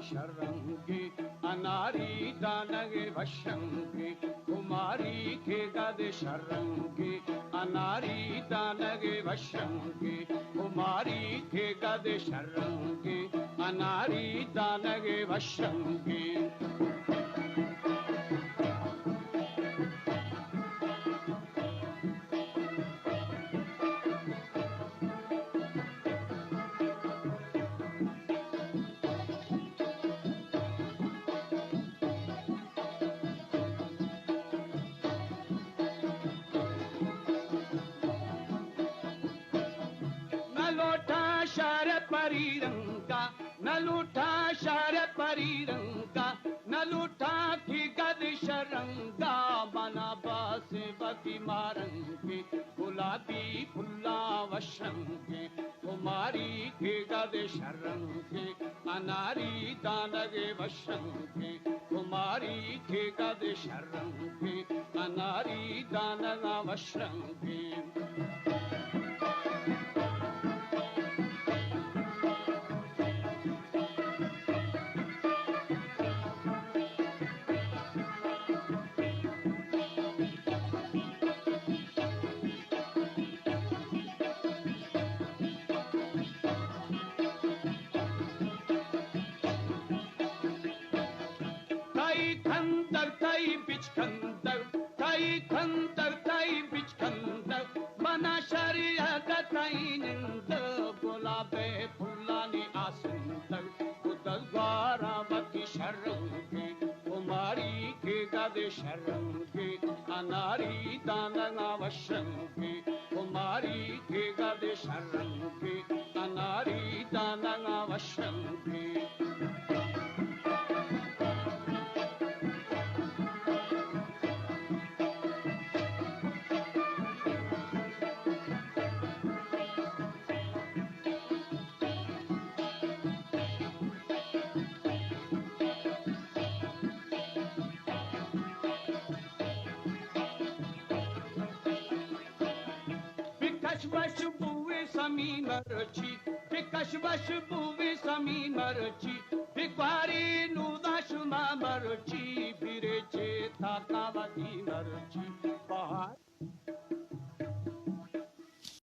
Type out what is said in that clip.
شرنگیں اناری دانگ وشرنگیں، خماری کے گد شرنگیں اناری دانگ وشرنگیں، خماری کے گد شرنگیں اناری دانگ وشرنگیں۔ نہ لوٹاں شہر پری رنگا، نہ لوٹاں شہر پری رنگا، نہ لوٹاں کہ گد شرنگا، منا بس وتی مارنگیں، گلابی پھلاں وشرنگیں، خماری کے گد شرنگیں اناری دانگ وشرنگیں، خماری کے گد شرنگیں اناری دانگ وشرنگیں۔ تئی کندر، تئی بچکندر، تئی کندر، تئی بچکندر، منا شریعت تئی نندر، گلاب پھلانی آسندر، گدل گوارا وتی شرنگیں، خماری کے گد شرنگیں، اناری دانگا وشرنگیں، خماری کے گد شرنگیں، اناری دانگا وشرنگیں۔ بکش وش بوئے سمی مرچی، بکش وش بوئے سمی مرچی، بگواری نودا شما مرچی، برے چے تاکا وتی